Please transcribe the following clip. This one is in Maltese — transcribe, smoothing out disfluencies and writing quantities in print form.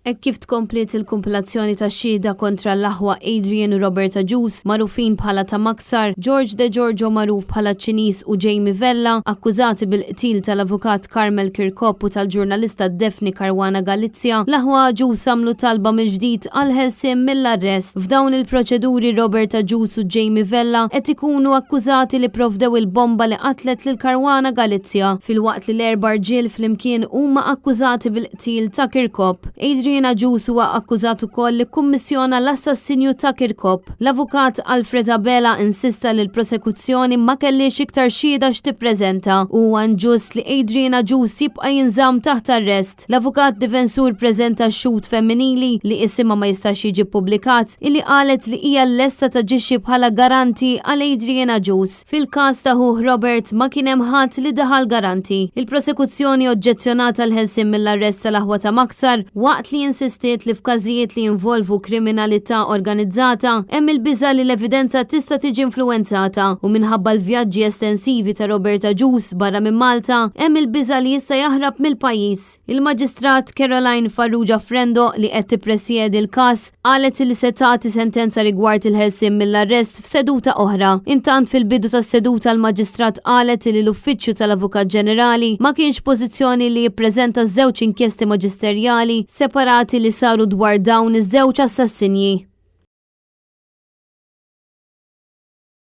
Hekk kif tkompliet il-kumpilazzjoni ta' xhieda kontra l-aħwa Adrian u Robert Agius, magħrufin bħala ta' Maksar, George De Giorgio magħruf bħala Ċ-Ċiniż u Jamie Vella, akkużati bil-qtil tal-Avukat Carmel Chircop u tal-ġurnalista Daphne Caruana Galizia, l-aħwa Agius għamlu talba mill-ġdid għall-ħelsien mill-arrest. F'dawn il-proċeduri Robert Agius u Jamie Vella qed ikunu akkużati li pprovdew il-bomba li qatlet lil Caruana Galizia, filwaqt li l-erba' rġiel flimkien huma akkużati bil qtil ta' Kirkop. Adrian Agius huwa akkużat ukoll li kkummissjona l-assassinju ta' Kirkop. L-Avukat Alfred Abela insista li l-prosekuzzjoni ma kellhiex iktar xhieda x'tippreżenta u huwa inġust li Adrian Agius jibqa' jinżamm taħt arrest. L-avukat difensur preżenta xhud femminili, li isimha ma jistax jiġi ppubblikat, illi qalet li hija lesta taġixxi bħala garanti għal Adrian Agius. Fil-każ ta' ħuh Robert ma kien hemm ħadd li daħal garanti. Il-prosekuzzjoni oġġezzjonat għall-ħelsien mill-arrest tal-aħwa ta' Maksar waqt li insistiet li f'każijiet li jinvolvu kriminalità organizzata hemm il-biża' li l-evidenza tista' tiġi influwenzata u minħabba l-vjaġġi estensivi ta' Robert Agius barra minn Malta hemm il-biża' li jista' jaħrab mill-pajjiż. Il-Maġistrat Caroline Farrugia Frendo li qed tippresjedi l-każ qalet li se tagħti sentenza rigward il-ħelsien mill-arrest f'seduta oħra. Intant fil-bidu tas-seduta l-Maġistrat qalet li l-Uffiċċju tal-Avukat Ġenerali ma kienx f'pożizzjoni li jippreżenta żewġ inkjesti maġisterjali separati li saru dwar dawn iż-żewġ assassinji.